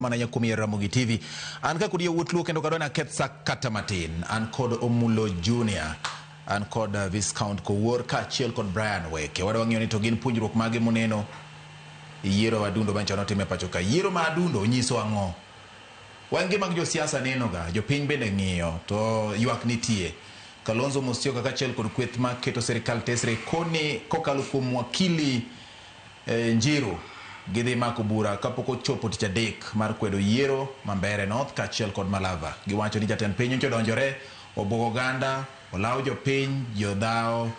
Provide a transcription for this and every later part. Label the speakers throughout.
Speaker 1: Mana nyakuom yiero Ramogi TV. An ka kod yawuot Luo kendo kadwa naketh sa kata matin. An kod Omulo Junior, an kod Viscount Kowuor kaachiel kod Brian Weke. Wadwa ng'iyo ni to gin puonjruok mage muneno e yiero adundo manyocha notim e pacho ka. Yiero ma adundo nyiso ang'o? Wenge mag josiasa nenoga, jopiny bende ng'iyo to ywak nitie. Kalonzo Musyoka kaachiel kod kweth ma keto sirikal tesre koni kokalo kuom wakili Njiru gidhi mako bura kapok ochopo tich adek mar kwedo yiero ma Mbeere North kaachiel kod Malava. Giwacho ni jatend piny nyocha odonjore, obuogo oganda, olawo jopiny, jodhawo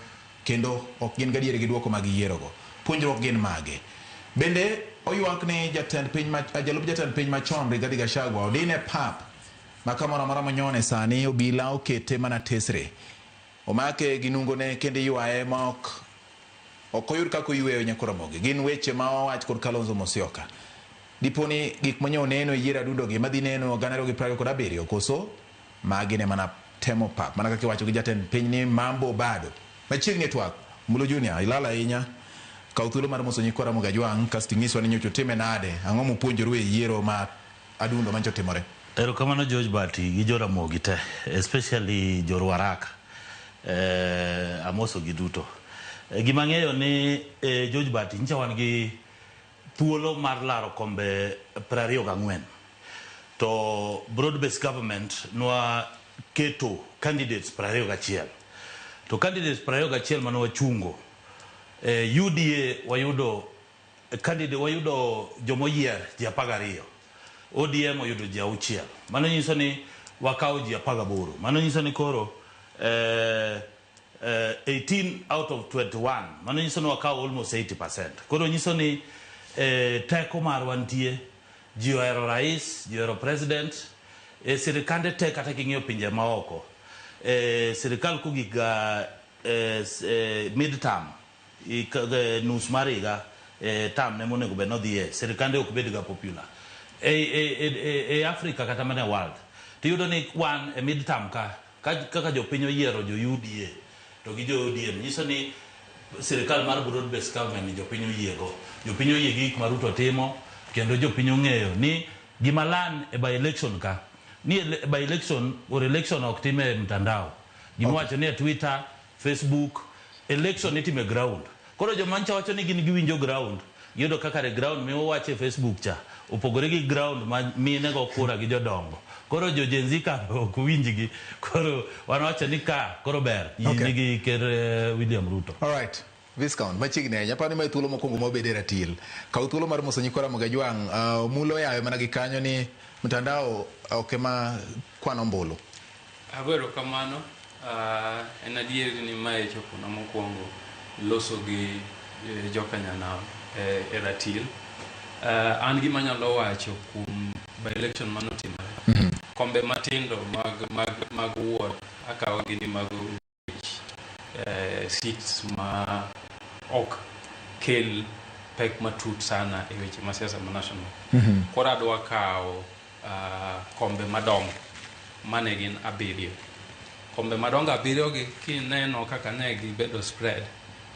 Speaker 1: kendo ok gin gadier gi duoko mag yierogo. Puonjruok gin mage? Bende oywak ni jatend piny ma, jalup jatend piny machon Rigathi Gachagua odin e pap ma kamoro amora monyone sani obila okete mana tesre. Omake gi nungone kendo iywaye maok Ok oyud kaka oyueyo nyako Ramogi. Gin weche ma owach kod Kalonzo Musyoka. Dipo ni gik manyo oneno e yiero adundo gi madhi neno 2027 koso magi ne mana temo pap mana kaka iwacho gi jatend piny ni mambo bado. Machiegni e twak, Mulu Junior, ilal ahinya. Kaw thuolo mar moso nyikwa Ramogi Ajwang' kasto inyiswa ni nyocha utime nade, ang'o mupuonjoru e yiero ma adundo manyocha otimore.
Speaker 2: Erokamano George Bati gi jo Ramogi te, especially jo Ruaraka. Eh, amoso gi duto. Eh, gima ang'eyo ni eh, George Bati nyicha wan gi thuolo mar laro kombe 24 to broad based government nwa keto candidates 21 to candidates 21 mane wachungo eh, UDA wayudo Candidate wayudo jomoyier ji 12, ODM oyudo ji 6. Mano nyiso ni wakawo ji 18. Mano nyiso ni koro eh, eh, 18 out of 21. Mano nyiso ni wakawo almost 80%. Koro nyiso ni eh, teko marwa nitie, ji ohero rais, ji ohero president. E sirikande te kata king'iyo pinje maoko, eh, sirikal kogik ga eh, eh, mid term nus mar higa e term ne monego bed nodhiye, sirikande ok bed ga popular. E, e, e, e, e Africa kata mana e world, tiyudo ni wan e mid term ka, ka kaka jopiny oyiero jo UDA to gi jo ODM, nyiso ni sirikal mar broad based government ni jopiny oyiego. Jopiny oyie gi gik ma Ruto timo, kendo jopiny ong'eyo ni gima lan e by election ka, ni e by election or election ok tim e mtandao. Gima iwacho ni e Twitter, Facebook, election itimo e ground. Koro joma ncha wacho ni gin giwinjo ground, giyudo ka kare ground miwacho e Facebook cha opogore gi ground ma mine go kura gi jodongo. Koro jo Gen Z ka ok winjgi. Koro wan wacho ni ka koro ber ji nigi ker William Ruto.
Speaker 1: All right. Viscount, machiegni ahinya. Aparo ni mae thuolo mokwongo ma wabede e ratil. Kaw thuolo mar moso nyikwa Ramogi Ajwang'. Omulo oyawe mana gi kanyo ni mtandao ok ema kwan ombulu.
Speaker 3: Ago erokamano. En adier ni mae chopona mokwongo loso gi joka nyanam e ratil. An gima anyalo wacho kuom by election manotimore, kombe matindo mag, mag, mag ward akawo gi ni mago seats ma ok kel pek matut sana e weche ma siasa ma national. Koro adwa kawo kombe madongo mane gin abiriyo. Kombe madongo abiriyo gi kineno kaka ne gibedo spread,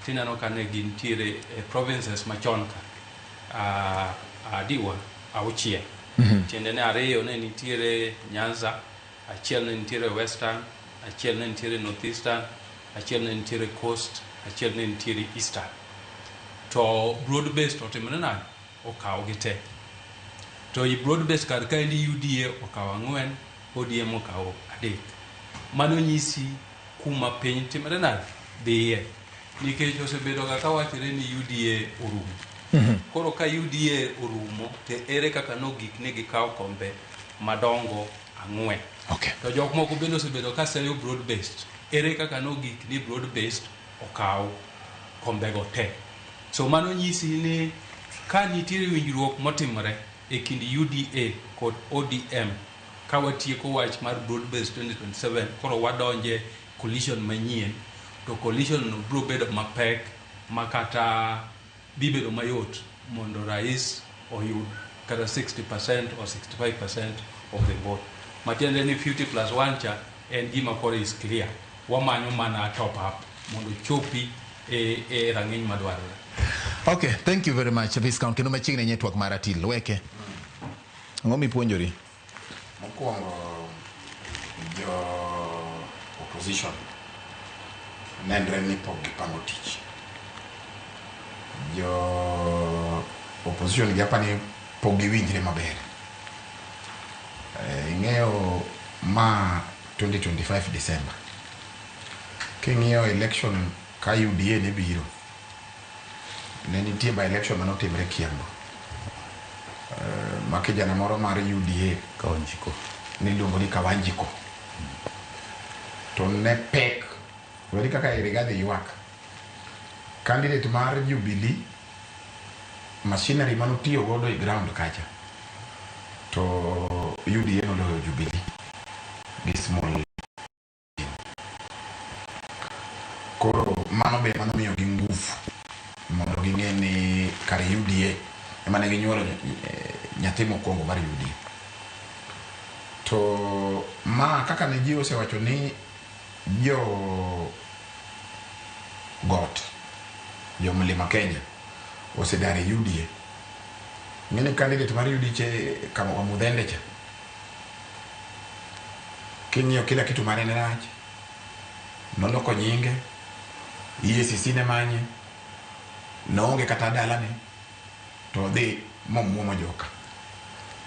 Speaker 3: tineno ka ne gintiere e provinces machon ka adiwa auchiel. Tiende ni ariyo ne nitiere Nyanza, achiel ne nitiere Western, achiel ne nitiere North Eastern, achiel ne nitiere Coast, achiel ne nitiere Eastern. To broad based otimore nade? Okawo gi te. To i broad based kar kaendi UDA okawo ang'wen, ODM okawo adek. Mano nyisi kuma piny timre nade? Dhiye. Nikech osebedo ga kawachore ni UDA orumo. Koro ka UDA orumo, to ere kaka nogik ni gikawo kombe madongo ang'wen? To jok moko bende osebedo ka seyo broad based. Ere kaka nogik ni broad based okaw kombego te? So mano nyisi ni ka nitiere winjruok motimore e kind UDA kod ODM, ka watieko wach mar broad based 2027, koro wadonje coalition manyien, to coalition no biro bedo mapek ma kata dhi bedo mayot mondo rais oyud kata 60% or 65% of the vote. Matiende ni 50 plus 1 cha en gima koro is clear. Wamanyo mana top up mondo chopi e rang'iny madwarore.
Speaker 1: Okay, thank you very much Viscount. Kendo machiegni ahinya e twak mar Atil. Weke. Ang'o mipuonjori?
Speaker 4: Mokwongo jo opposition nenre ni pok gipango tich. Jo opposition gi apani pok giwinjre maber. Ing'eyo ma 2025 December. King'iyo election ka UDA ne biro, ne nitie by election manotimre Kiambu. Ma kijana moro mar UDA
Speaker 2: Kawanjiko.
Speaker 4: Niluongo ni Kawanjiko. To ne pek. Weri kaka Rigathi ywak. Candidate mar Jubilee machinery manotiyo godo e ground kacha. To UDA noloyo Jubilee gi small. Koro mano be manomiyo gi nguvu mondo ging'e ni kare UDA ema ne ginyuolo nyathi mokwongo mar UDA. To ma kaka ne ji osewacho ni jo got jo Mlima Kenya osedar e UDA. Ng'eni candidate mar UDA che kama Wamuthende cha. King'iyo kila kitu mare ne rach. Noloko nyinge. EACC ne manye. Noonge kata dalane. To odhi momuomo joka.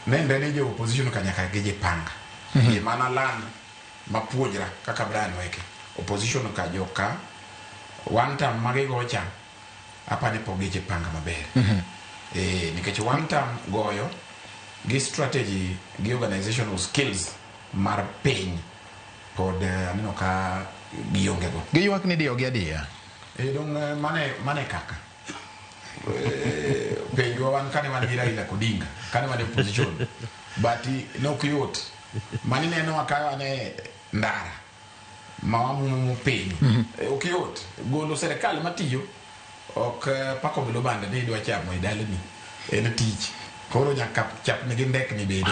Speaker 4: Nenre ni jo opposition ka nyaka gijipanga. Gima nalan mapuonjra kaka Brian Weke. Opposition ka joka one term magigo cha apani pok gijipanga maber. Nikech one term goyo gi strategy gi organizational skills mar piny pod aneno ka gionge go.
Speaker 1: Giywak ni diyo gi adiya.
Speaker 4: Dong mane kaka. Penjwa wan kane wan gi Raila Odinga, kane wan e opposition. But nok yot. Mani neno ka wan e ndara ma wamuomo piny. Ok yot. Golo serikal matiyo ok pako bilo bande ni idwa chamo e dalani. En tich. Koro nyaka chapni gi ndekni bende.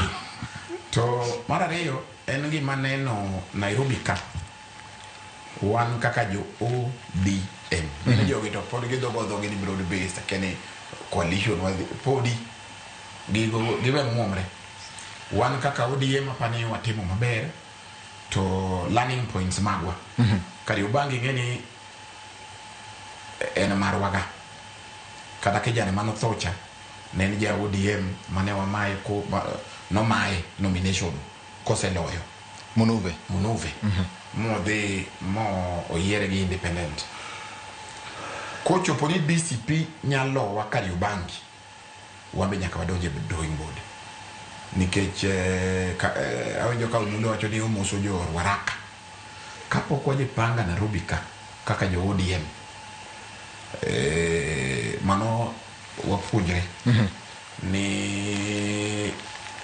Speaker 4: To mar ariyo en gima neno Nairobi ka. Wan kaka jo ODM. Jogi to pod gidhogo dhogi ni broad based kene coalition wadhi podi gigo giwe muomre. Wan kaka ODM apani watimo maber to learning points magwa. Kariobangi ng'eni en marwaga. Kata kijana manotho cha ne en ja ODM mane wamaye nomaye nomination koseloyo.
Speaker 1: Munuve.
Speaker 4: Munuve. Modhi mo oyiere gi independent. Kochopo ni DCP nyalo wa Kariobangi, wan be nyaka wadonj e drawing board. Nikech awinjo ka Omulo wacho ni omoso jo Ruaraka. Kapok wajipanga Nairobi ka kaka jo ODM, mano wapuonjre ni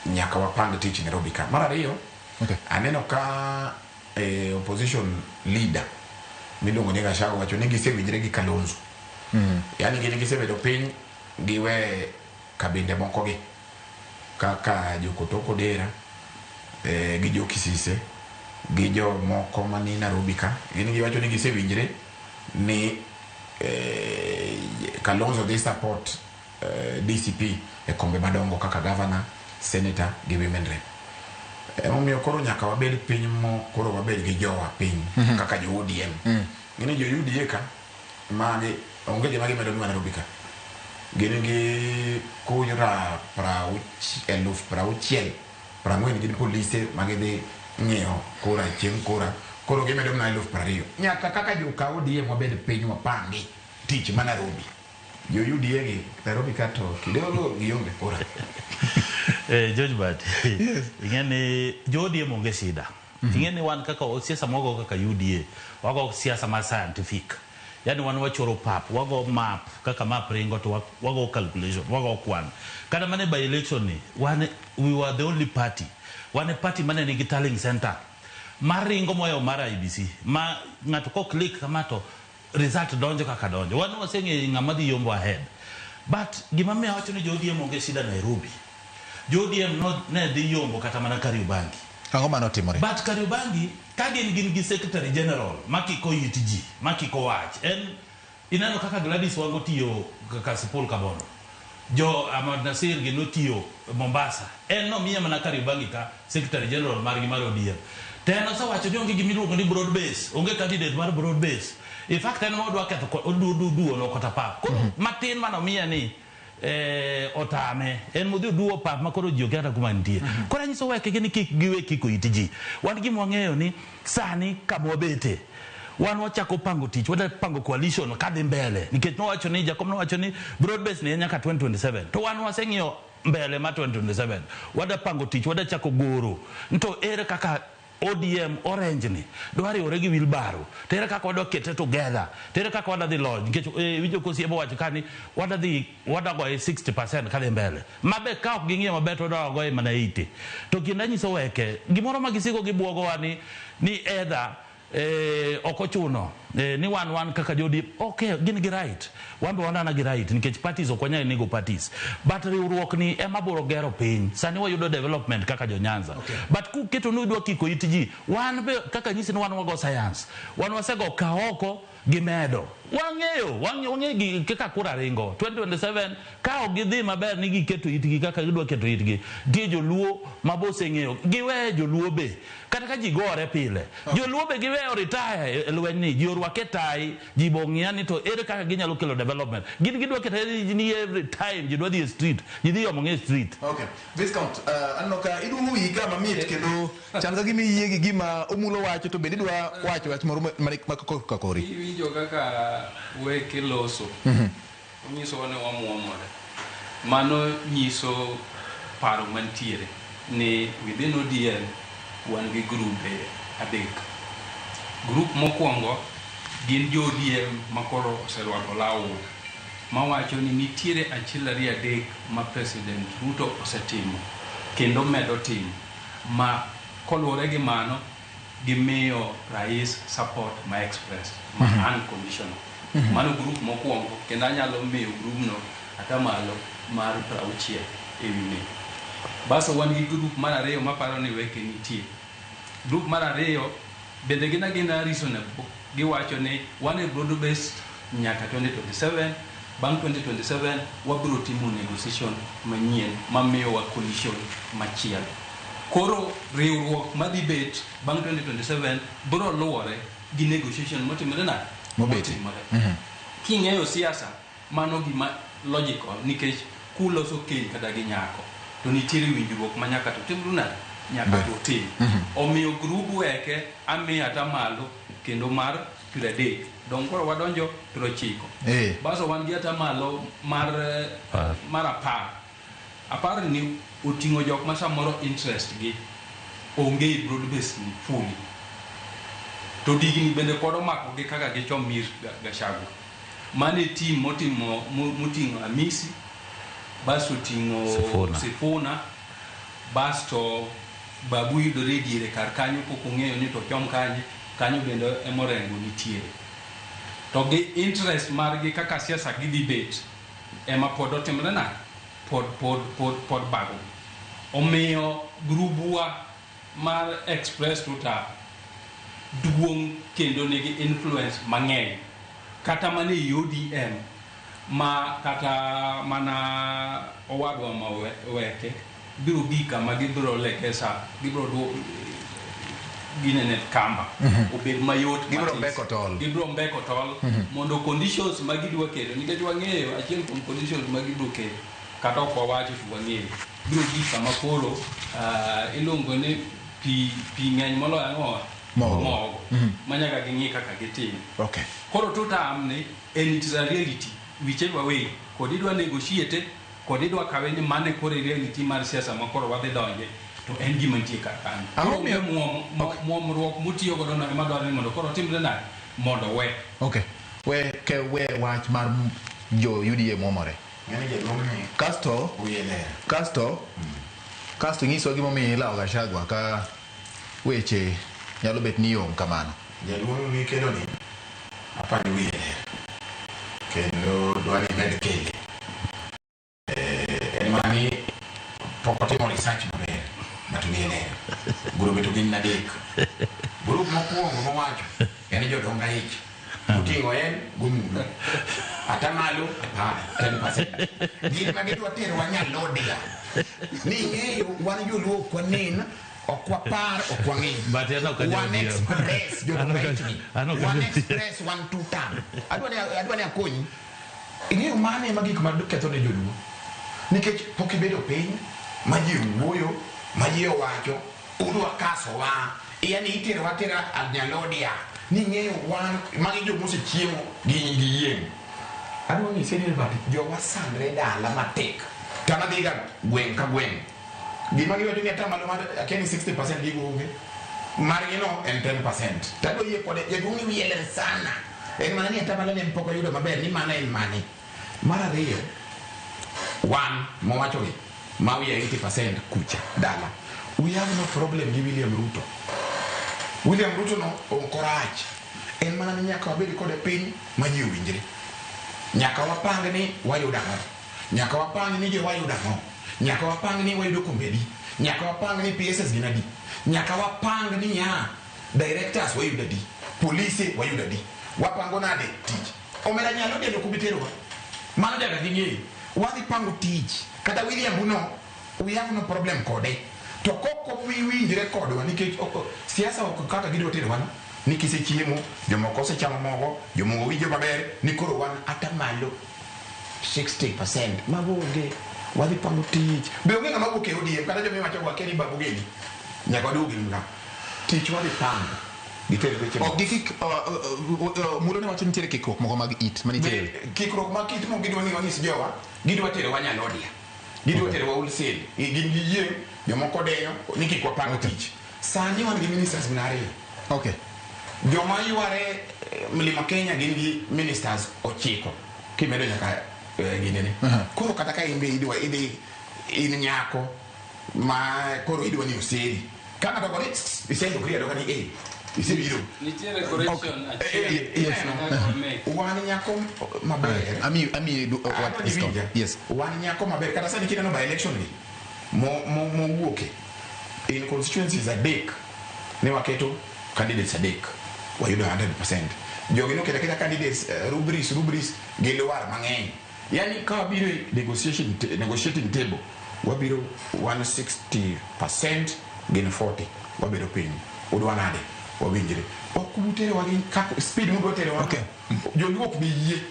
Speaker 4: nyaka wapang tich Nairobi ka. Mar ariyo, aneno ka opposition leader miluongo ni Gachagua wacho ni gisewinjre gi Kalonzo. Yani gin gisebedo piny giwe kabinde moko gi kaka Jokotoko Dera, gi jo Kisise gi jomoko mani Nairobi ka. Gin giwacho ni gisewinjre ni Kalonzo dhi support DCP e kombe madongo kaka governor, senator gi women rep. Emomiyo koro nyaka wabed piny mo koro wabed gi jowa piny kaka jo ODM. Ng'eni jo UDA ka magi onge gima gimedo nwa Nairobi ka. Gin gi kura 60,040 gin polise magidhi ng'iyo kura chieng' kura. Koro gimedo mana 20,000. Nyaka kaka joka ODM wabed piny wapangi tich ma Nairobi. Jo UDA gi Nairobi ka to kidogo gionge kura.
Speaker 2: George Bati. Ing'e ni jo ODM onge shida. Ing'e ni wan kaka siasa mwago kaka UDA, wago siasa ma scientific. Yani wan wachoro pap, wago map, kaka map ringo to wago calculation, wago kwan. Kata mane by election ni, wan, we were the only party. Wan e party mane nigi tallying center. Mar ringo moyo mar IBC, ma ng'ato ko click kama to result donjo kaka donjo. Wan waseng'eyo ng'ama dhi yombo ahead. But gima miyo awacho ni jo ODM onge shida Nairobi. Jo ODM no ne dhi yombo kata mana Kariobangi.
Speaker 1: Ang'o mano timore?
Speaker 2: But Kariobangi ka gin gi secretary general makiko it ji, makiko wach. En ineno kaka Gladys Wango tiyo kaka Sipul Kabondo. Jo Ahmad Nasir gi notiyo Mombasa. En nomiye mana Kariobangi ka Secretary General margi mar ODM. To en osewacho ni onge gima iluongo ni broad base, onge candidate mar broad base. In fact en ema odwa ketho oduono kata pap. Koro matin manomiye ni otame. En modhi oduo pap ma koro ji okia kata kuma nitie. Koro anyiso wekegi ni kik giwe kiko it ji. Wan gima wang'eyo ni sani kama wabete wan wachako pango tich, wadwa pango coalition kadhi mbele. Nikech nowacho ni, Jakom nowacho ni broad base ni en nyaka 2027. To wan waseng'iyo mbele ma 2027. Wadwa pango tich, wadwa chako goro. To ere kaka ODM Orange ni dwa riwore gi wheelbarrow, to ere kaka wadwa kete together, to ere kaka wadwa dhi lodge, nikech winjo kosiemo wacho ka ni wadwa dhi wadwa goye 60% kadhi mbele, mabe ka ok ging'iyo maber to wadwa goye mana 80. To kendo anyiso weke gimoro ma gisiko gibuogowa ni either ok ochuno ni wan kaka jo ODM, okay, gin gi right, wan be wanana gi right nikech parties ok wanyal nego parties, but riwruok ni ema biro gero piny. Sani wayudo development kaka jo Nyanza, but kuketo ni udwa kiko it ji, wan be kaka nyisi ni wan wago science, wan wasego ka oko gi medo, wang'eyo wang'eyo gi kaka kura ringo 2027. Ka ok gidhi maber ni giketo itgi kaka gidwa keto itgi, nitie joluo ma be oseng'eyo giwe joluo be kata ka ji gore pile, joluo be giweyo retire e lweny ni ji orwake tai, ji bo ng'iya ni to ere kaka ginyalo kelo development. Gin gidwa keto ni every time ji dwa dhi e street, ji dhi yomo ng'e street.
Speaker 1: Okay. Viscount, aneno ka iduong'o wiyi ka mamit kendo chal ka gima iyie gi gima Omulo wacho, to bende idwa wacho wach moro ma ka kori.
Speaker 3: Iwinjo kaka weke loso. Onyisowa ni wamuomore. Mano nyiso paro mantiere ni within ODM wan gi grube adek. Group mokwongo gin jo ODM makoro oserwako law mawacho ni nitiere achiel ariyo adek ma President Ruto osetimo kendo medo timo, ma koluwore gi mano gimiyo rais support ma express ma unconditional. Mano group mokwongo, kendo anyalo miyo group no atamalo mar 60 ewi 100. Baso wan gi group mar ariyo maparo ni weke nitie. Group mar ariyo bende gin agina reasonable, giwacho ni wan e broad based nyaka 2027, bang' 2027 wabiro timo negotiation manyien mamiyowa coalition machielo. Koro riwruok madhi bet bang' 2027 biro luwore gi negotiation motimore nade?
Speaker 1: Mobeti.
Speaker 3: Motimore. King'eyo siasa, mano gima logical, nikech kuloso keny kata gi nyako to nitiere winjruok ma nyaka to timru nade? Nyaka to tim. Omiyo grub weke amiyo atamalo kendo mar 30. Dong koro wadonjo 90. Baso wan gi atamalo mar 10. 10 ni oting'o jok ma samoro interest gi onge e broad base ni fully. To digni bende pod omako gi kaka gichom Mir Gachagua. Mano e team motimo moting'o Amisi, basto oting'o
Speaker 2: Sifuna.
Speaker 3: Sifuna, basto Babu yudore e diere kar kanyo, pok ong'eyo ni to chom kanye, kanyo bende ema Orengo nitiere. To gi interest margi kaka siasa gidhi bet ema pod otimre nade? Pod bago. Omiyo grubwa mar Express Tuta duong' kendo nigi influence mang'eny kata mana e ODM, ma kata mana owadwa ma weke biro gik kama gibiro lekesa, gibiro ginene kamba obed mayot.
Speaker 1: Gibiro mbeko tol.
Speaker 3: Gibiro mbeko tol mondo conditions ma gidwa keto, nikech wang'eyo achiel kuom conditions ma gibiro keto, kata ok wawacho to wang'eyo biro gik kama koro iluongo ni pi ng'eny moloyo ang'o?
Speaker 1: Mogo.
Speaker 3: Mogo ma nyaka ging'i kaka gitim.
Speaker 1: Okay.
Speaker 3: Koro tutam ni en it is a reality whichever way, kod idwa negotiate kod idwa kawe ni mane koro e reality mar siasa ma koro wadhi donje, to en gima nitie kar kanyo.
Speaker 1: Ang'o
Speaker 3: Koro
Speaker 1: miyo
Speaker 3: muomruok mutiyo godo no ema dwarore ni mondo koro otimre nade mondo we
Speaker 1: Okay. We ke we wach mar jo UDA muomore.
Speaker 4: Ng'eni jaduong' ni
Speaker 1: Kasto
Speaker 4: wiye ler.
Speaker 1: Kasto nyiswa gimomiyo ilawo Gachagua ka weche nyalo bet ni yom kamano.
Speaker 4: Jaduong' mikelo ni apani wiye ler. Kendo dwani med kele. En mana ni pok otimo research maber, but wiye ler. Grube to gin adek. Grup mokwongo mowacho en jodong aich. Oting'o en gomulo. Atamalo 10, 10%. Gin ma gidwa terowa Nyalodia. Ni ing'eyo wan joluo ok wanen, ok wapar, ok wang'e.
Speaker 2: But en ok anyal
Speaker 4: Wan
Speaker 2: yiero.
Speaker 4: express,
Speaker 2: An ok
Speaker 4: jodongo.
Speaker 2: an ok
Speaker 4: Wan
Speaker 2: anyal yiero.
Speaker 4: express, wan two term. Adwa ni akonyi. Ing'eyo mano ema gik ma ketho ne joluo. Nikech pok ibedo piny ma ji owuoyo, ma ji owacho, udwa kasowa. Yani iterowa atera Nyalodia. Ni ing'eyo wan, magi jomosechiemo gi yieng'. Adwa nyise ni but jowa sandre dala matek. To an adhiga gweng' ka gweng'. Gima giwacho ni atamalo mar akia ni 60% gigo onge. Margi no en 10%. To adwa yie kode, jaduong' ni wiye ler sana. En mana ni atamalo ne pok oyudo maber ni mano en mane. Mar ariyo, wan mowachogi ma we are 80% kucha dala. We have no problem gi William Ruto. William Ruto no ok orach. En mana ni nyaka wabed kode piny ma ji owinjre. Nyaka wapang ni wayudo ang'o. Nyaka wapang ni jo wayudo ang'o. Nyaka wapang ni wayudo kombe adi. Nyaka wapang ni PSS gin adi. Nyaka wapang ni ya directors wayudo adi. Polise wayudo adi. Wapango nade tich. Omera nyalo dendo kubiterowa. Mano nyaka ging'e. Wadhi pango tich. Kata William no, we have no problem kode. To kok winjre kodwa nikech siasa ok kaka gidwa terowa no. Ni kisechiemo, jomoko osechamo mogo, jomoko winjo maber, ni koro wan atamalo 60%. Mago onge. Wadhi pango tich. Be onge ng'ama wuok e ODM kata joma iwacho wakia ni babu gini. Nyaka waduog gi nga. Tich wadhi pango. Giter weche
Speaker 1: Ok gikik mulo ne wacho nitiere kikruok moko mag it manitie.
Speaker 4: Kikruok mag it mo gidwa ni wanyis jowa, gidwa terowa Nyalodia. Gidwa terowa wholesale. Gin gi yieng', jomoko deyo ni kik wapang tich. Sani wan gi ministers mana ariyo. Joma yware Mlima Kenya gin gi ministers 9 kimedo nyaka ginene. Koro kata ka in be idwa idhi in nyako ma koro idwa ni oseri. Ka ng'ato ogore isendokri adoka ni eh isebiro.
Speaker 3: Nitiere correction achiel
Speaker 4: Yes.
Speaker 3: manyaka wamake.
Speaker 4: Wan nyako maber.
Speaker 1: Ami what
Speaker 4: Adwa
Speaker 1: is
Speaker 4: ni winja.
Speaker 1: Yes.
Speaker 4: Wan nyako maber kata sani kineno by election gi mowuoke in constituencies adek ne waketo candidates adek wayudo 100%. Jogi noketo aketa candidates rubris gilwar mang'eny. Yani ka wabiro e negotiating table wabiro 160% gin 40 wabedo piny. Udwa nade? Wawinjre. Ok uterowa gi kaka speed mudwa terowa. Joluo ok bi yie.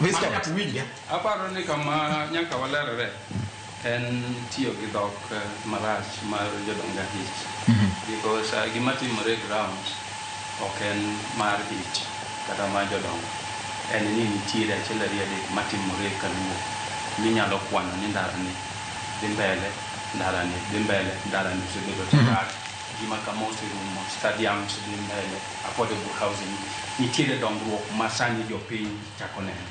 Speaker 1: Viscount.
Speaker 4: Mano nyaka uwinja.
Speaker 3: Aparo ni kama nyaka walerre en tiyo gi dhok marach mar jodong ich because gima timore e ground ok en mar ich kata mar jodongo, en ni nitiere achiel ariyo adek matimore kaluo minyalo kwano ni ndara ni dhi mbele, ndara ni dhi mbele, ndara ni osebedo tarmac, gima kama oserumo, stadiums dhi mbele, affordable housing nitiere dongruok ma sani jopiny chako neno.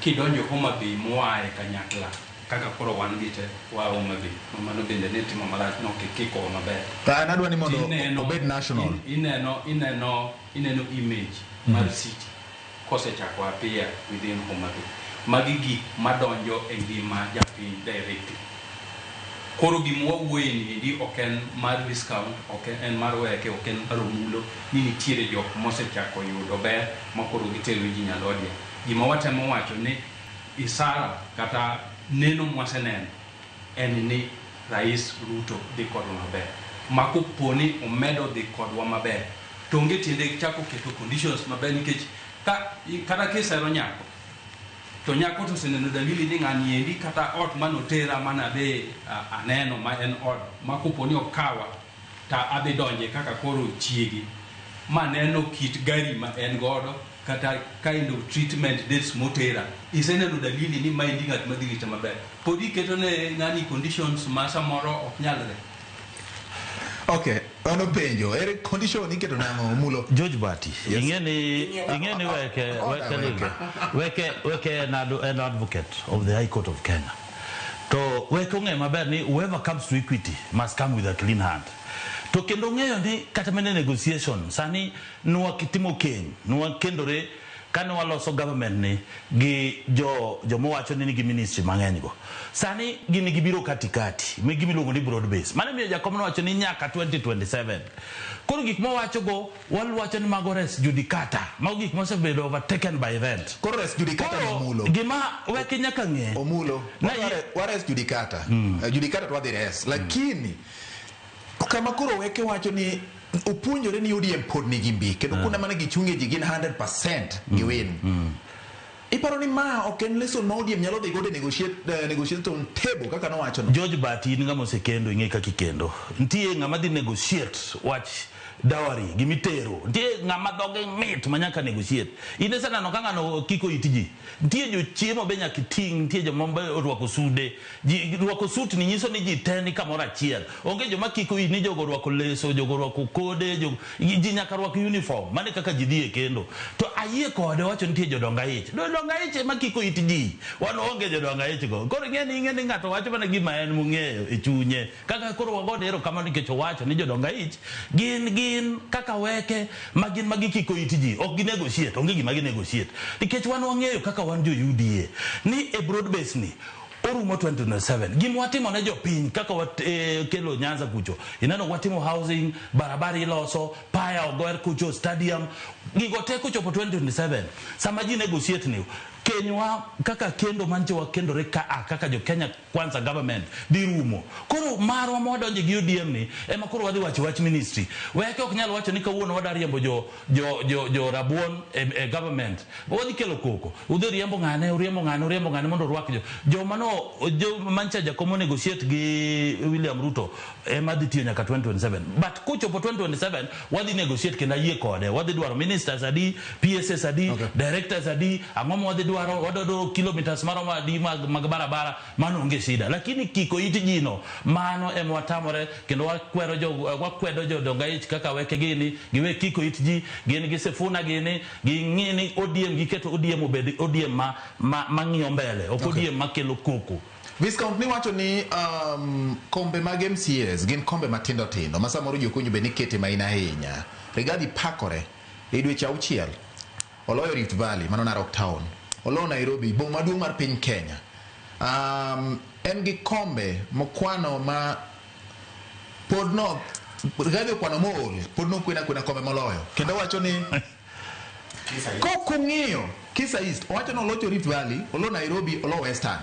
Speaker 3: Kidonjo Homa Bay moae kanyakla kaka koro wan gi te wa Homa Bay ma mano bende ne timo marach nok ikikowa maber.
Speaker 1: An adwa ni mondo obed national.
Speaker 3: Ineno image mar city kosechako appear within Homa Bay. Magi gik madonjo e ngima japiny directly. Koro gima wawuoye ni endi ok en mar discount, ok en mar weke, ok en mar omulo, ni nitiere jok mosechako yudo ber ma koro gitero ji Nyalodia. Gima watemo wacho ni isara kata neno mwaseneno en ni Rais Ruto dhi kodwa maber. Ma kopo ni omedo dhi kodwa maber, to onge tiende chako keto conditions maber nikech kata kisero nyako, to nyako to oseneno dalili ni ng'ani endi kata ot manotera manadhi aneno ma en ot ma kopo ni okawa ta adhi donje kaka koro chiegi maneno kit gari ma en godo kata kind of treatment dates motera iseneno dalili ni maendi ng'at madhi rita maber pod iketo ne ng'ani conditions ma samoro ok nyalre.
Speaker 1: Okay, mano penjo. Ere condition iketo nang'o mulo?
Speaker 2: George Bati, ing'e ni weke
Speaker 1: Weke.
Speaker 2: Weke en advocate of the High Court of Kenya. To weke ong'eyo maber ni whoever comes to Equity must come with a clean hand. To kendo ong'eyo ni kata mana e negotiation sani nwa timo keny, nwa kendore. Kane waloso government ni gi jo joma wacho ni nigi ministry mang'eny go. Sani gin gibiro katikati, mi gimiluongo ni broad base. Mano miyo jakom nowacho ni nyaka 2027. Koro gik mowacho go, wawacho ni mago res judicata. Mago gik mosebedo overtaken by event.
Speaker 1: Koro res judicata ni
Speaker 2: Koro
Speaker 1: Omulo.
Speaker 2: gima weke nyaka ng'e.
Speaker 1: Omulo.
Speaker 2: Na
Speaker 1: Ware res judicata. Judicata to wadhi res. Lakini kama koro weke wacho ni opuonjore ni ODM pod nigi mbi kendo kuonde mane gichunge ji gin 100% giwin. Iparo ni ma ok en lesson ma ODM nyalo dhi godo e negotiation table kaka nowacho no.
Speaker 2: George Bati in ng'ama osekendo ing'e kaka ikendo. Nitie ng'ama dhi negotiate wach dowry gimitero. Nitie ng'ama dhoge mit ma nyaka negotiate. In iseneno ka ng'ano kiko it ji. Nitie jochiemo be nyaka iting', nitie joma be orwako sude. Ji rwako suit ni nyiso ni ji te ni kamoro achiel. Onge joma kiko it ni jogo orwako leso, jogo orwako kode, jogo, ji nyaka rwak uniform. Mano e kaka ji dhi e kendo. To ayie kode wacho nitie jodong aich. Jodong aich ema kiko it ji. Wan onge jodong aich go. Koro ing'e ni ng'ato wacho mana gima en mong'eyo e chunye. Kaka koro wagone erokamano nikech owacho ni jodong aich gin kaka weke ma gin ma gikiko it ji. Ok gi negotiate, onge gima gi negotiate. Nikech wan wang'eyo kaka wan jo UDA ni e broad base ni orumo 2027. Gima watimo ne jopiny kaka kelo Nyanza kucho. Ineno watimo housing, barabara iloso, paya oger kucho, stadium. Gigo te kochopo 2027. Sama ji negotiate ni kenywa kaka kendo manche wakendore ka a kaka jo Kenya Kwanza government dhi rumo. Koro marwa ma wadonje gi ODM ni ema koro wadhi wacho wach ministry. Weke ok nyal wacho ni kawuono wadwa riembo jo rabuon e government. Wadhi kelo koko. Udhi riembo ng'ane, uriembo ng'ane, uriembo ng'ane mondo orwak jo. Joma no jo mancha jakom negotiate gi William Ruto ema dhi tiyo nyaka 2027. But kochopo 2027 wadhi negotiate kendo ayie kode. Wadhi dwaro ministers adi, PSS adi, directors adi, ang'o ma wadhi dwaro, wadwa dwaro kilometers maromo adi mag barabara, mano onge shida. Lakini kiko it ji no, mano ema watamore kendo wakwero jo wakwedo jodong aich kaka weke gini, giwe kiko it ji, gin gi Sifuna gini, ging'i ni ODM giketo ODM obed ODM ma ng'iyo mbele, ok ODM makelo koko.
Speaker 1: Viscount ni wacho ni kombe mag MCAs gin kombe matindo tindo ma samoro ji ok owinjo bed ni kete main ahinya. Rigathi pakore e dweche 6 oloyo Rift Valley mano Narok Town, oloyo Nairobi boma maduong' mar piny Kenya. En gi kombe mokwano ma pod no Rigathi okwano mool pod nokwena kwena kombe moloyo kendo wacho ni kokung'iyo Kisa East owacho ni olocho Rift Valley, olo Nairobi, olo Western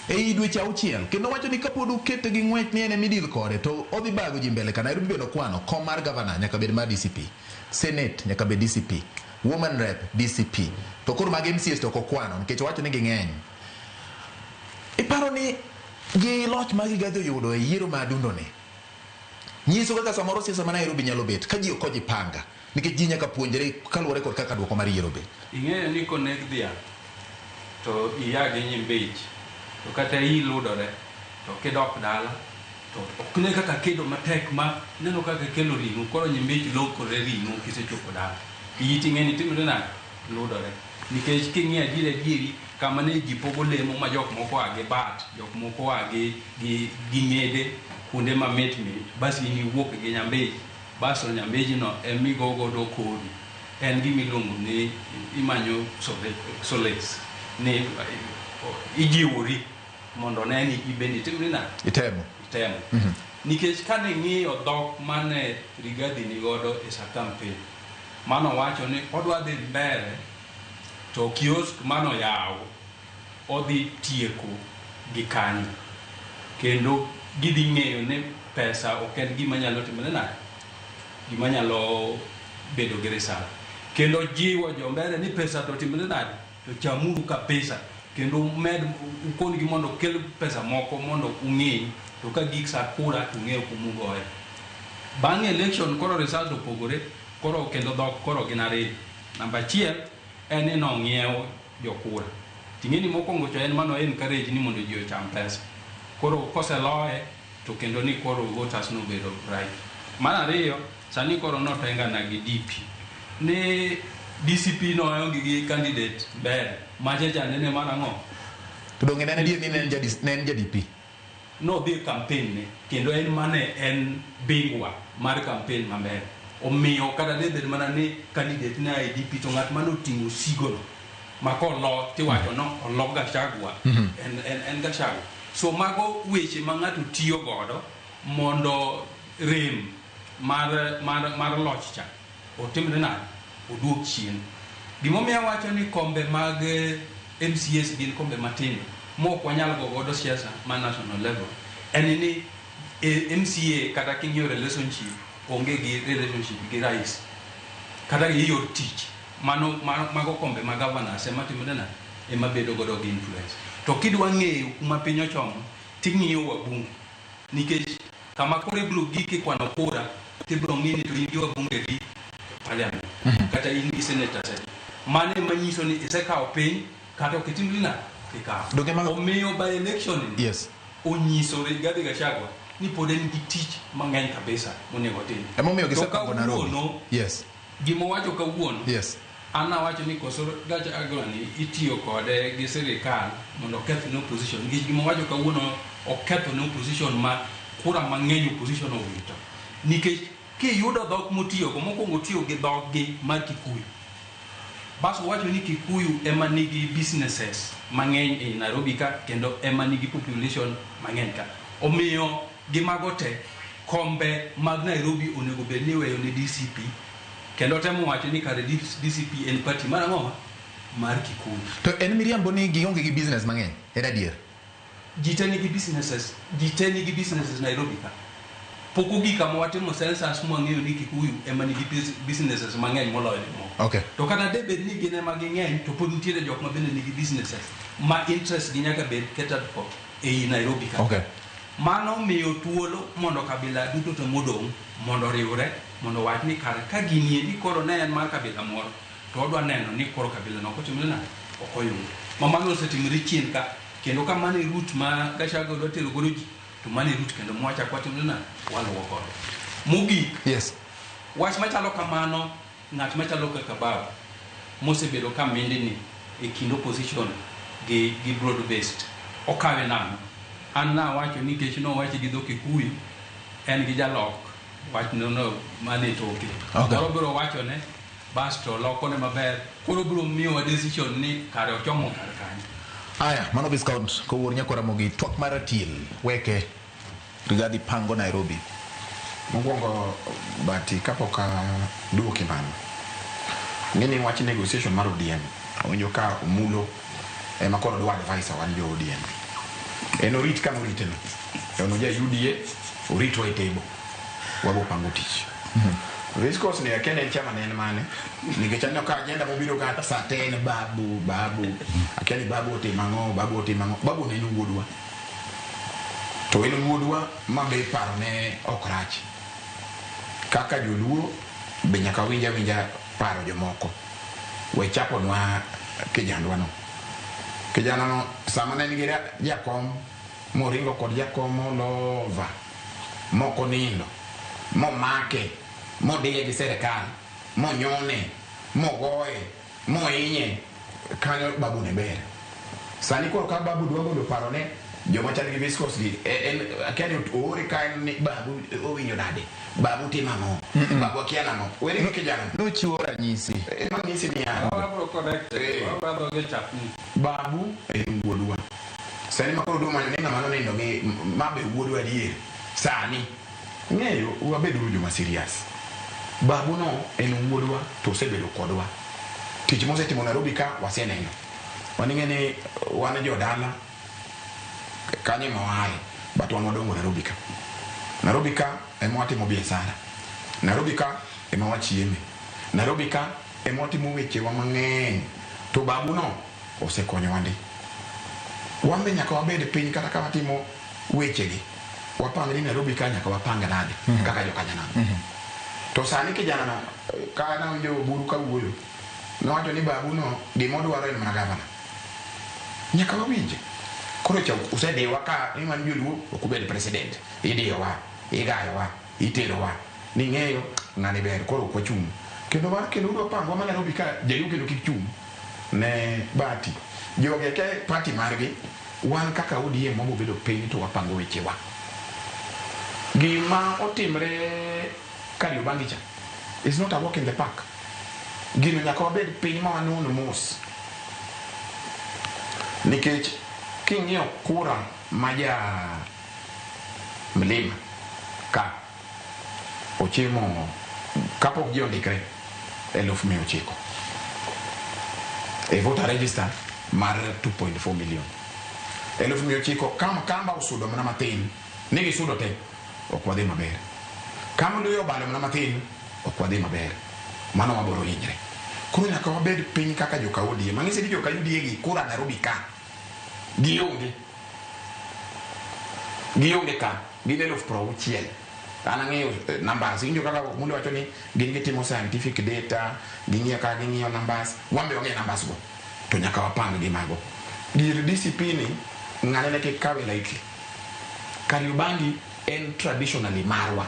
Speaker 1: ei dweche 6 kendo wacho ni kapod ukete gi ng'wech ni en ema idil kode to odhi bago ji mbele ka Nairobi bende okwano kom mar governor nyaka bed mar DCP, Senate nyaka bed DCP, woman rep DCP, to koro mag MCAs to ok okwano nikech owacho ni ging'eny. Iparo ni gi loch ma Rigathi oyudo e yiero ma adundo ni nyiso kaka samoro siasa ma Nairobi nyalo bet ka ji ok ojipanga nikech ji nyaka puonjre kaluwore kod kaka duoko mar yiero bet.
Speaker 3: Ing'eyo ni koneg dhiang' to iya gi nyimbich to kata iyi ludore to kidok dala to ok ne kaka kedo matek ma ineno kaka kelo ring'o koro nyimbich lokore ring'o kisechopo dala iyi ting'e ni timre nade ludore nikech king'iyo adieri adieri kama ne ji pogo lemo ma jok moko oa gi bat jok moko oa gi ng'ede kuonde ma mit mit bas in iwuok gi nyambich bas to nyambijno emigo godo kodi en gima iluongo ni imanyo solace ni ijiwori mondo ne ni ibende itimri nade
Speaker 1: Itemo.
Speaker 3: Itemo nikech kane ing'iyo dhok mane Rigathi ni godo e sa campaign mano wacho ni odwa dhi mbele to kiosk manoyaw odhi tieko gi kanyo kendo gidhi ng'eyo ni pesa ok en gima nyalo timore nade gima nyalo bedo gi result kendo jiwo jombele ni pesa to timre nade to chamuru kabisa kendo med ukon gi mondo kel pesa moko mondo ung'e to ka gik sa kura to ung'eyo kumugoye bang' election koro result opogore koro kendo dhok koro gin ariyo namba achiel en ni nong'iewo jokura ting'e ni mokwongo cho en mano encourage ni mondo ji ocham pesa koro koseloye to kendo ni koro voters nobedo right mar ariyo sani koro notengana gi DP ni DCP noonge gi candidate mbele macha cha nene mar ang'o
Speaker 1: To donge ne en adier ni ne en ja DP?
Speaker 3: Nodhi e campaign ne kendo en mane en bingwa mar campaign ma mbele. Omiyo kata ne bed mana ni candidate ne IDP to ng'at mane oting'o sigono ma kolo tiwacho no olo Gachagua en Gachagua. So mago weche ma ng'ato tiyo godo mondo rem mar loch cha otimre nade, oduok chien. Gimomiyo awacho ni kombe mag MCAs gin kombe matindo mok wanyal go godo siasa ma national level en ni MCA kata king'iyo relationship onge gi relationship gi rais kata gi yor tich mano mago kombe ma governors ema timore nade, ema bedo godo gi influence. To kidwa ng'eyo kuma piny ochomo ting'iyo wabunge, nikech kama koro ibiro gik kwano kura tibiro ng'i ni to in gi wabunge di parliament kata in gi senators adi. Mano ema nyiso ni isekawo piny kata ok itimri nade, ikawo. Omiyo by election ni onyiso Rigathi Gachagua ni pod en gi tich mang'eny kabisa monego otim.
Speaker 1: Emomiyo gisepango Nairobi.
Speaker 3: Gimowacho kawuono, an awacho ni koso Gachagua ni itiyo kode gi sirikal mondo oketh ne opposition, nikech gimowacho kawuono oketho ne opposition ma kura mang'eny opposition owito. Nikech kiyudo dhok motiyogo, mokwongo otiyo gi dhoggi mar Kikuyu. Bas owacho ni Kikuyu ema nigi businesses mang'eny ei Nairobi ka kendo ema nigi population mang'eny ka. Omiyo gi mago te, kombe mag Nairobi onego bed ni iweyo ne DCP, kendo temo wacho ni kare DCP en party mar ang'o? Mar Kikuyu.
Speaker 1: To en miriambo ni gionge gi business mang'eny, en adier?
Speaker 3: Ji te nigi businesses, ji te nigi businesses Nairobi ka. Pok ogik kama watimo census mwang'eyo ni Kikuyu ema nigi businesses mang'eny moloyo jomoko. To kata de bed ni gin ema ging'eny, to pod nitiere jok ma bende nigi businesses ma interest gi nyaka bed catered for ei Nairobi ka. Mano miyo thuolo mondo kabila duto te modong' mondo oriwre mondo owach ni kare ka gini endi koro ne en mar kabila moro to odwa neno ni koro kabila no ok otimre nade, ok oyude. Ma mano osetimore chien ka, kendo ka mano e route ma Gachagua dwa tero godo ji, to mano e route kendo mwachako watimre nade, waluwo godo. Mogik, wach machalo kamano, ng'at machalo kaka Babu mosebedo ka mindni e kind opposition gi broad based, okawe nang'o? An nawacho ni nikech nowache gi dho Kikuyu, en gi jalok wach no mane toke. Moro biro wachone, bas to lokone maber, koro biro miyowa decision ni kare ochomo kar kanyo.
Speaker 1: Aya, mano Viscount Kowuor Nyakwaramogi, twak mar ratil weke Rigathi pango Nairobi.
Speaker 4: Mokwongo Bati, kapok aduoki mano, ng'eni wach negotiation mar ODM, awinjo ka Omulo ema koro dwa advice wan jo ODM. En orit kama orite no. En oja UDA, oritwa e table. Wabo pango tich. Viscos ni akia ni en chama ne en mane. Nikech aneno ka agenda mobiro ka sa te en Babu, Babu. Akia ni Babu otimo ang'o, Babu otimo ang'o. Babu ne en wuodwa. To en wuodwa ma be paro ne ok rach. Kaka joluo be nyaka winj awinja paro jomoko. We chaponwa kijandwa no. Kijana no sama ne en gi jakom moringo kod jakom molova mok onindo momake modiye gi serikal monyone mogoye mohinye kanyo Babu ne ber. Sani koro ka Babu dwa golo paro ne joma chal gi Viscos gi, en akia ni oore ka en ni Babu owinjo nade, Babu timo ang'o, Babu akia nang'o. Were gi kijana.
Speaker 1: Nochiwo ranyisi.
Speaker 4: Manyisi niya,
Speaker 3: Wabro correct, wabro dhoge chapni.
Speaker 4: Babu en wuodwa. Sani ma koro dwa manyo ni ng'ama nonindo gi ma be wuodwa adier. Sani ng'eyo wabeduru joma serious. Babu no en wuodwa to osebedo kodwa. Tich mosetimo Nairobi ka waseneno. Waning'e ni wan jodala kanyo ema waaye, but wan wadongo Nairobi ka. Nairobi ka ema watimo biashara. Nairobi ka ema wachieme. Nairobi ka ema watimo wechewa mang'eny. To Babu no osekonyowa ndi. Wan be nyaka wabed piny kata ka watimo wechegi. Wapang ni Nairobi ka nyaka wapang nade kaka jokanyanam. To sani kijana no ka nawinjo Oburu ka wuoyo, nowacho ni Babu no gima odwaro en mana gavana. Nyaka wawinje. Koro cha usediwa ka ni wan joluo ok ubed president. Idiyowa, igayowa, iterowa. Ni ng'eyo ng'ani ber koro ok wachung'. Kendo mar kendo udwa pangwa ma Nairobi ka jaluo kendo kik chung' ne Bati. Jogi akia party margi, wan kaka ODM wabo bedo piny to wapango wechewa. Gima otimre Kariobangi cha, It's not a walk in the park. Gino nyaka wabed piny ma wanon mos. Nikech king'iyo kura ma ja mlima ka ochimo kapok ji ondikre 900,000 e voter register mar 2.4 million, 900,000 kama kamba osudo mana matin ni gisudo te, ok wadhi maber. Kama luyo obalo mana matin, ok wadhi maber. Mano waboro hinyre. Koro nyaka wabed piny kaka joka ODM. Ang'isi ni joka UDA gi kura Nairobi ka gionge, gionge ka gin 60,000. An ang'eyo numbers. Iwinjo kaka Mulo wacho ni gin gitimo scientific data, ging'iyo kaka ging'iyo numbers. Wan be wang'eyo numbers go, to nyaka wapang gi mago. Gir DCP ni ng'ane ne kik kawe lightly. Kariobangi en traditionally marwa.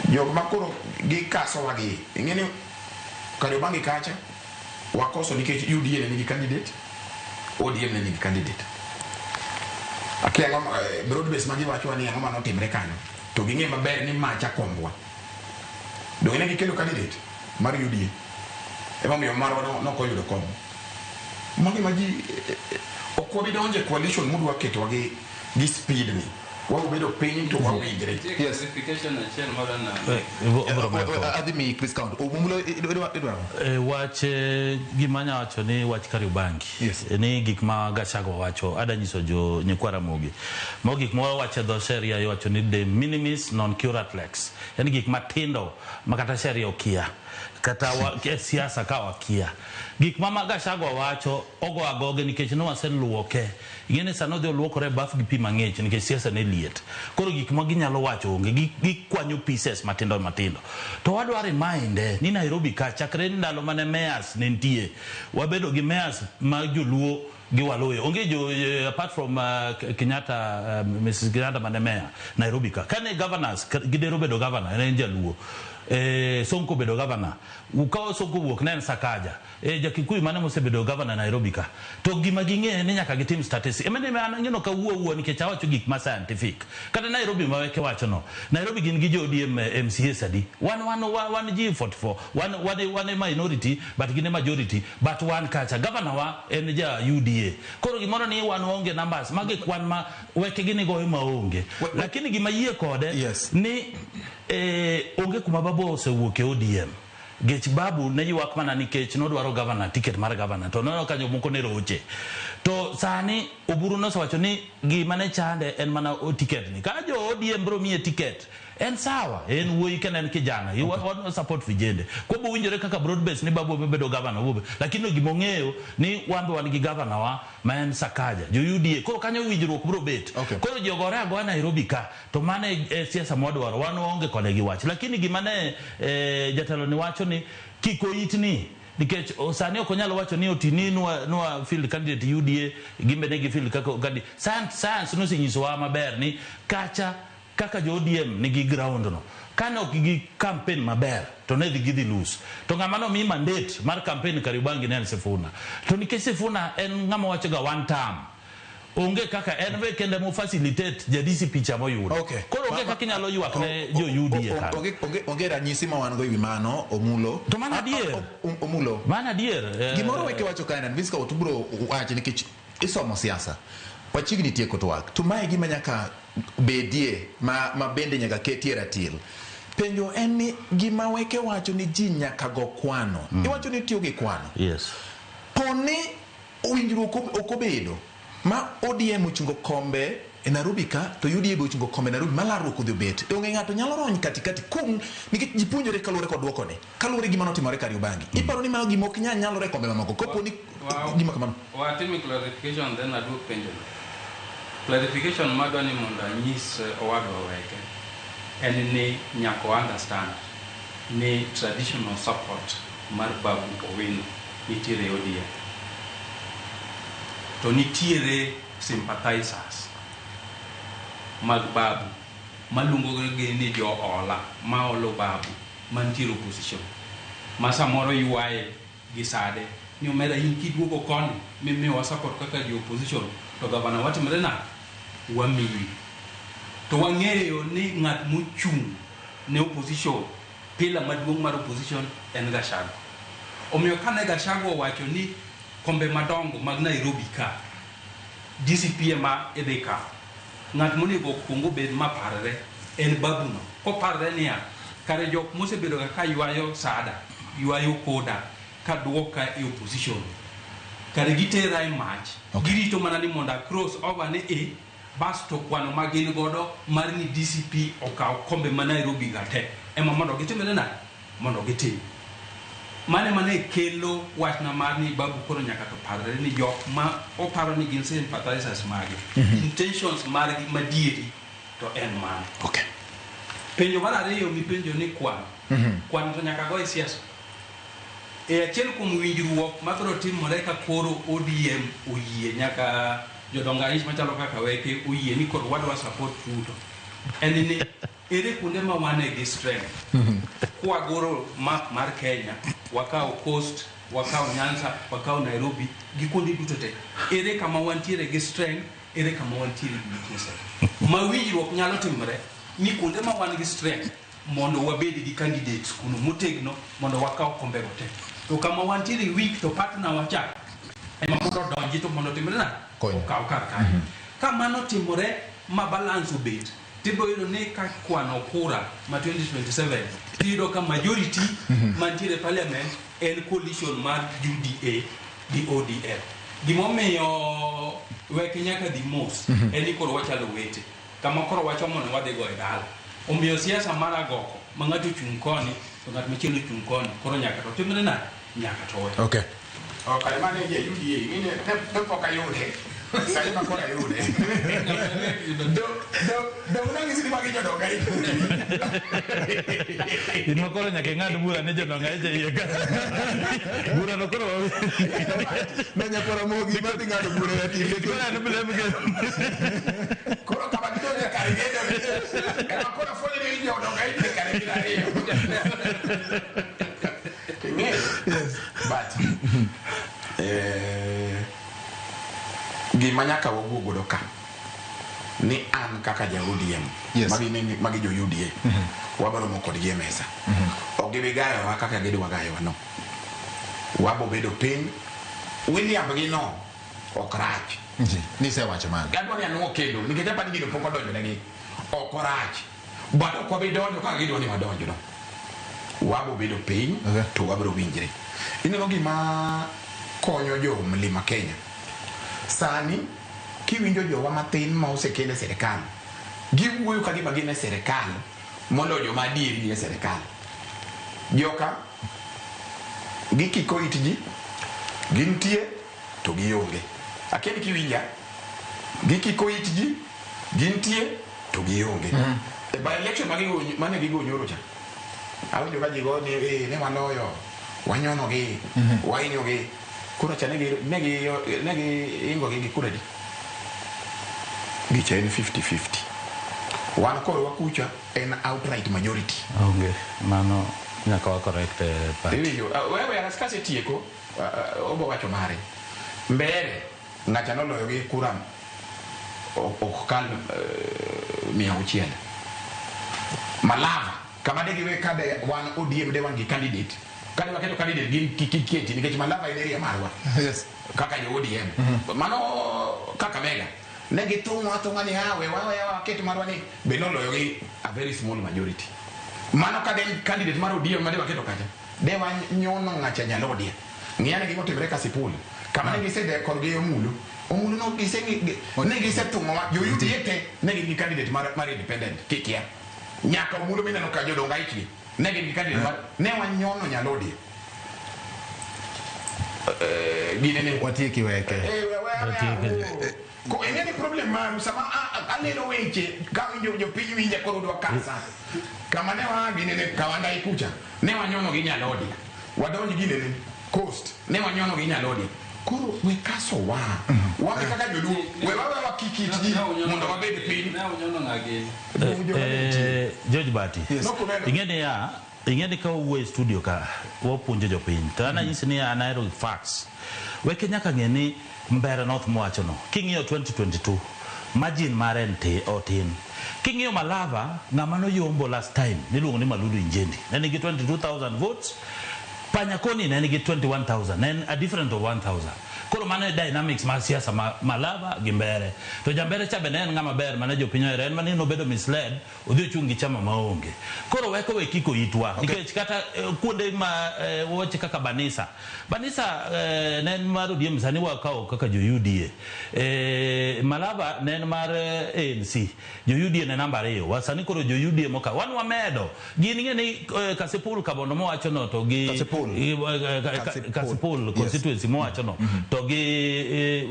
Speaker 4: Jok ma koro gikasowa gi, ing'e ni Kariobangi kacha wakoso nikech UDA ne nigi candidate, ODM ne nigi candidate. Akia ang'o broad base ma giwachowa ni ang'o manotimre kanyo, to ging'e maber ni macha kombwa. Donge ne gikelo candidate mar UDA? Emomiyo marwa no nokoyudo kom. Mago ema ji ok wabi donjo e coalition mudwa ketowa gi speed ni. Wabedo piny to wawinjre.
Speaker 3: Nitie clarification achiel moro na
Speaker 2: Obro medo.
Speaker 1: Adhi mi Viscount. Omulo idwaro.
Speaker 2: Wach gima anya wacho ni wach Kariobangi.
Speaker 1: Yes.
Speaker 2: Ni gik ma Gachagua wacho ada nyiso jo nyikwa Ramogi. Mago gik ma wawacho e dho sheria iwacho ni de minimis non curat lex. Yani gik matindo ma kata sheria okia. Kata wa, e siasa ka wakia. Gik ma Gachagua wacho ogo agoge nikech ne waseluoke. Ing'e ni sano odhi oluokore e baf gi pi mang'ich nikech siasa ne liet. Koro gik ma ginyalo wacho onge, gikwanyo pieces matindo matindo. To wadwa remind ni Nairobi ka chakre ndalo mane mayors ne nitie, wabedo gi mayors ma joluo gi Waluya. Onge jo apart from Kenyatta, Mrs. Kenyatta mane mayor Nairobi ka. Kane governors, Gidero bedo governor, en jaluo. Sonko bedo governor. Ka Sonko wuok ne en Sakaja. Jakikuyu mane mosebedo governor Nairobi ka. To gima ging'e ni nyaka gitim statistics. Emene an ang'eno ka wuo wuo nikech awacho gik ma scientific. Kata Nairobi ma weke wacho no. Nairobi gin gi jo ODM MCAs adi. Wan ji 44. Wan e minority but gin e majority. But wan kacha. Governor wa en ja UDA. Koro gimoro ni wan waonge numbers. Magi kwan ma weke gini goyo maonge. Lakini gima yie kode ni onge kuma Babu osewuok e ODM. Gech Babu ne ywak mana nikech nodwaro governor, ticket mar governor, to noneno ka jomoko ne roche. To sani Oburu nosewacho ni gima ne chande en mana ticket ni. Ka jo ODM bro miye ticket, en sawa, en wuoyi kendo en kijana. Wa support vijende. Kobo winjore kaka broad base ni Babu bedo governor, obo. Lakini gima ong'eyo ni wan be wan gi governor wa ma en Sakaja, jo UDA. Koro kanyo winjruok bro bet. Koro ji ogore agoya Nairobi ka, to mano e siasa mwadwaro, wan waonge kode gi wach. Lakini gima ne jatelo ni wacho ni kik oitni, nikech sani ok onyal wacho ni otini nwa field candidate UDA, gimbe ne gi field kaka candidate. Science nosenyisowa maber ni kacha kaka jo ODM nigi ground no. Kane ok gi campaign maber, to ne dhi gidhi lose. To ng'ama nomi mandate mar campaign Kariobangi ne en Sifuna. To nikech Sifuna en ng'ama wacho ga one term, onge kaka en be kende mo facilitate ja DCP cha moyudo. Koro onge kaka inyalo ywak ne jo UDA kanyo.
Speaker 1: Onge ranyisi ma wan go ewi mano, Omulo.
Speaker 2: To mano adier.
Speaker 1: Omulo.
Speaker 2: Mano adier.
Speaker 1: Gimoro weke wacho kae, Visca to bro wacho nikech isomo siasa. Wachiegni tieko twak. To mae gima nyaka bedie ma bende nyaka ketie ratil. Penjo en ni gima weke wacho ni ji nyaka go kwano. Iwacho ni tiyo gi kwano.
Speaker 2: Yes.
Speaker 1: Poni winjruok ok obedo ma ODM ochungo kombe e Nairobi ka to UDA be ochungo kombe e Nairobi ma larruok odhi obet. Onge ng'ato nyalo rony katikati kum nikech ji puonjore kaluwore kod duoko ni. Kaluwore gi gima notimore Kariobangi. Iparo ni mago gima ok nyal nyalore e kombe mamoko kopo ni gima kamano.
Speaker 3: Watimo clarification then aduok penjo no. Clarification madwa ni mondo anyis owadwa Weke en ni nyaka o understand ni traditional support mar Babu Owino nitiere e ODM. To nitiere sympathizers mag Babu maluongo gi ni jo ola ma olo Babu mantiere opposition ma samoro ywaye gi sade ni omera in kiduogo koni mimiyowa support kaka jo opposition to gavana watimre nade wamiyi to wang'eyo ni ng'at mochung' ne opposition. Pillar maduong' mar opposition en Gachagua. Omiyo kane Gachagua owacho ni kombe madongo mag Nairobi ka DCP ema idhi kawo, ng'at monego okuong obed maparre en Babu no. Koparre niya, kare jok mosebedo ga ka ywayo sada, ywayo koda, ka duoka e opposition, kare gitera e mach.
Speaker 1: Okay.
Speaker 3: Girito mana ni mondo a cross over ni e bas to kwano ma gin godo mar ni DCP okaw kombe ma Nairobi ga te ema mondo gitimre nade? Mondo gitim. Mano ema ne kelo wachna mar ni Babu koro nyaka to parre ni jok ma oparo ni gin sympathizers mage, intentions margi madieri to en mano.
Speaker 1: Okay.
Speaker 3: Penjo mar ariyo mipenjo ni kwan. Kwan to nyaka go e siasa. E achiel kuom winjruok mabiro timore ka koro ODM oyie nyaka jodongo aich machalo kaka Weke oyie ni koro wadwa support Ruto. En ni ere kuonde ma wane gi strength. Kwagoro map mar Kenya, wakawo Coast, wakawo Nyanza, wakawo Nairobi gi kuonde duto te. Ere kama wantiere gi strength, ere kama wantiere gi weaknesses. Ma winjruok nyalo timore ni kuonde ma wan gi strength mondo wabed gi candidates kuno motegno mondo wakaw kombego te. To kama wantiere weak to partner wa cha ema mondo odonji to mondo otimre nade?
Speaker 1: Kony.
Speaker 3: Okaw kar kanyo. Ka mano timore ma balance obet, tibiro yudo ni ka kwano kura ma 2027 tiyudo ka majority mantiere e parliament en coalition mar UDA gi ODM. Gimomiyo wek nyaka dhi mos en ni koro wachalo wete. Kama koro wachomo ni wadhi go e dala. Omiyo siasa mar agoko ma ng'ato ochung' koni to ng'at machielo ochung' koni koro nyaka to timre nade? Nyaka to we.
Speaker 1: Okay.
Speaker 4: Ok, mano e ja UDA, ing'e ni ne pok ayude. Sani ma koro ayude. Do nang'isi ni magi jodongo ahinya.
Speaker 2: In ma koro nyaka ing'ad bura ni jodongo ahinya iye ka. Bura no koro
Speaker 1: Ne nyakwara Ramogi ma dhi ng'ado bura e timbe.
Speaker 2: Koro an blame game.
Speaker 4: Koro kama gidonje kar gedo ni. Ema koro afwenyo ni jodongo ahinya kare gin ariyo. Ing'eyo? But gima nyaka wawuo godo ka ni an kaka ja ODM
Speaker 1: Yes.
Speaker 4: magi magi jo UDA wabro romo kodgi e mesa. Ok gibi gayowa kaka gidwa gayowa no. Wabo bedo piny William gi no ok rach.
Speaker 1: Nisewacho mano.
Speaker 4: Adwa ni anuo kendo nikech apani gino pok odonjo negi. Ok orach. But ok wabi donjo kaka gidwa ni wadonj no. Wabo bedo piny
Speaker 1: Okay.
Speaker 4: to wabro winjre. Ineno gima konyo jo Mlima Kenya. Sani kiwinjo jowa mathin ma osekel e sirikal, giwuoyo ka gima gin e sirikal moloyo joma adieri nie sirikal. Joka gikiko it ji, gintie to gionge. Akia ni kiwinja, gikiko it ji, gintie to gionge. E by election mane gigo nyoro cha, awinjo ka ji go ni eh, ne waloyo, wanyono gi, wahinyo gi. Kura cha ne giingo gi gi kura di. Gicha en 50-50. Wan korwa kucha en outright majority.
Speaker 2: Onge. Mano nyaka wa correct party.
Speaker 4: Iwinjo, wewe aras kasetieko, obo wacho mare. Mbere, ng'acha noloyo gi kura ok kal 600. Malava, kama de giwe kade wan ODM de wan gi candidate. Kane waketo candidate gin kik iketi nikech Malava en area marwa.
Speaker 1: Yes.
Speaker 4: Kaka jo ODM. Mano Kakamega. Ne githung'o athung'a ni ha we wa waket marwa ni be noloyo gi a very small majority. Mano ka de candidate mar ODM mane waketo kacha. De wanyono ng'acha Nyalodia. Ng'iyane gima otimore Kasipul. Kama ne gisede korgi Omulo. Omulo no gise ne gisethung'o wa jo UDA te ne gin gi candidate mar independent kikia. Nyaka Omulo mineno ka jodongo aichgi. Ne gin gi candidate mar ne wanyono Nyalodia. Gine ne
Speaker 1: Watieki Weke.
Speaker 4: Ko ing'e ni problem maru sama alero weche ka winjo jopiny winja koro dwa kasa. Kama ne waa gine ne Kawandai kucha ne wanyono gi Nyalodia. Wadonj gine ne Coast ne wanyono gi Nyalodia. Koro we kaso wa. Wan kaka joluo we wawe wakikit ji mondo wabed piny.
Speaker 3: Ne unyono ng'a gini?
Speaker 2: George Bati.
Speaker 1: Yes.
Speaker 4: Nokuneno.
Speaker 2: Ing'e niya, ing'e ni ka wawuoyo e studio ka wapuonjo jopiny to an anyisi ni an ahero facts. Weke nyaka ng'e ni Mbeere North mwacho no king'iyo 2022 Margin mare en otin. King'iyo Malava, ng'ama noyombo last time niluongo ni Maludu Injendi ne nigi 22,000 votes. Panyakoni ne nigi 21,000, ne en a different of 1,000. Koro mano e dynamics mag siasa ma Malava gi Mbere. To Jambere cha be ne en ng'ama ber mane jopiny ohero, en mane nobedo misled, odhi ochung' gi chama maonge. Koro weko we kiko itwa, nikech kata kuonde ma wache kaka Banisa. Banisa ne en mar ODM, sani wakawo kaka jo UDA. Malava ne en mar ANC, jo UDA ne namba 2. Sani koro jo UDA moka, wan wamedo. Gin ing'e ni Kasipul Kabondo mowacho no to gi
Speaker 1: Kasipul.
Speaker 2: Kasipul constituency mowacho no to gi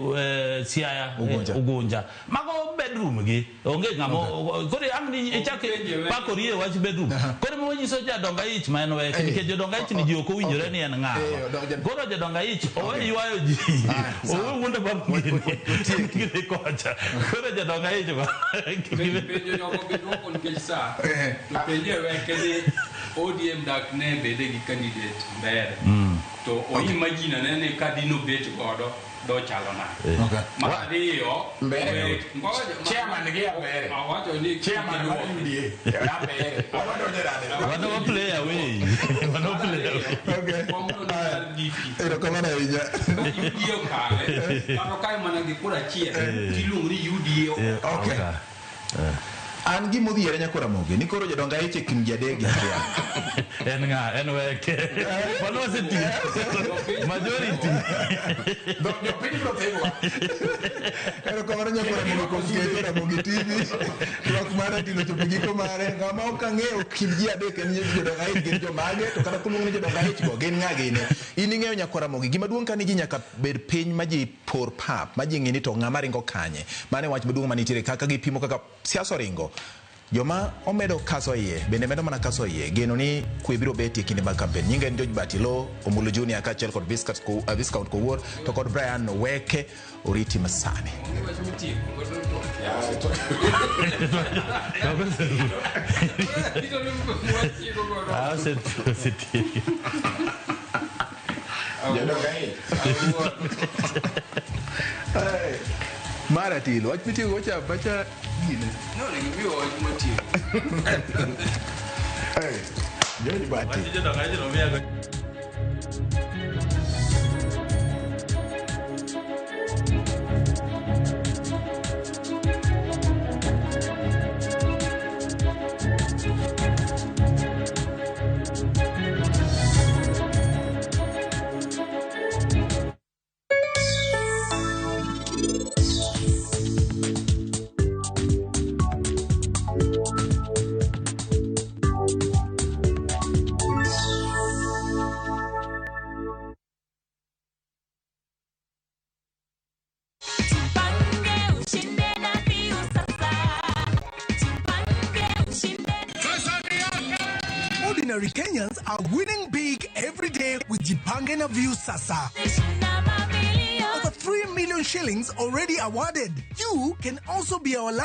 Speaker 2: Siaya Ugunja. Mago bedroom gi onge ng'ama koro ang' ni ichak pakori e wach bedroom. Koro manyiso jadonga ich ma en weke nikech jodonga ich ni ji ok owinjore ni en ng'awa. Koro jodonga ich owe ywayo ji. Owe wuondo bab gini kocha. Koro jodonga ich ma
Speaker 3: Penjo jogo be duoko nikech sa. To penje weke ni ODM dak ne bede gi candidate Mbere. To o imagine ane ni ka dino bet godo do chalo nade. Mar ariyo,
Speaker 4: Mbere. Chairman gi Mbere.
Speaker 3: Awacho ni
Speaker 4: Chairman mar UDA. Mbere. Wadonjo nade?
Speaker 2: Wano play away. Wano play away.
Speaker 3: Komno ni mar DP.
Speaker 1: Erokamano ahinya.
Speaker 3: UDA okawe, kata okawe mana gi kura achiel, tiluongo ni UDA.
Speaker 1: Okay. An gima odhiera nyakora Ramogi ni koro jodongo aich e kind ji adek gi achiel.
Speaker 2: En ng'a? En weke. Mano wasetiyo. Majority.
Speaker 4: Jopiny biro thigowa.
Speaker 1: Erokamano nyakora Ramogi kuom keto Ramogi TV. Twak mar Atilo chopo giko mare. Ng'ama ok ang'eyo kind ji adek en jodongo aich gin jomage to kata kuluongo ni jodongo aich go gin ng'a gini. In ing'eyo nyakora Ramogi gima duong' ka ni ji nyaka bed piny ma ji por pap ma ji ng'e ni to ng'ama ringo kanye. Mano e wach maduong' manitiere kaka gipimo kaka siasa oringo. Joma omedo kaso iye bende medo mana kaso iye geno ni kwe biro betie kinde mag kampen. Nyinga en George Batilo, Omulo Junior kaachiel kod Viscount Kowuor to kod Brian Weke oriti masani.
Speaker 3: Wach mitieko godo to
Speaker 2: Ah, osetieko.
Speaker 4: Jodongo aich.
Speaker 1: Mar Atilo, wach mitieko go cha bacha gine.
Speaker 3: No, onego imiwa wach motieko.
Speaker 1: George Bati.
Speaker 2: Jodongo aich nomiyago.
Speaker 5: Tupange ushinde na Piu sasa. Tupange ushinde.
Speaker 6: Ordinary Kenyans are winning big every day with Jipange na Viusasa.
Speaker 5: Shinda mamilioni.
Speaker 6: Over 3 million shillings already awarded. You can also be our lucky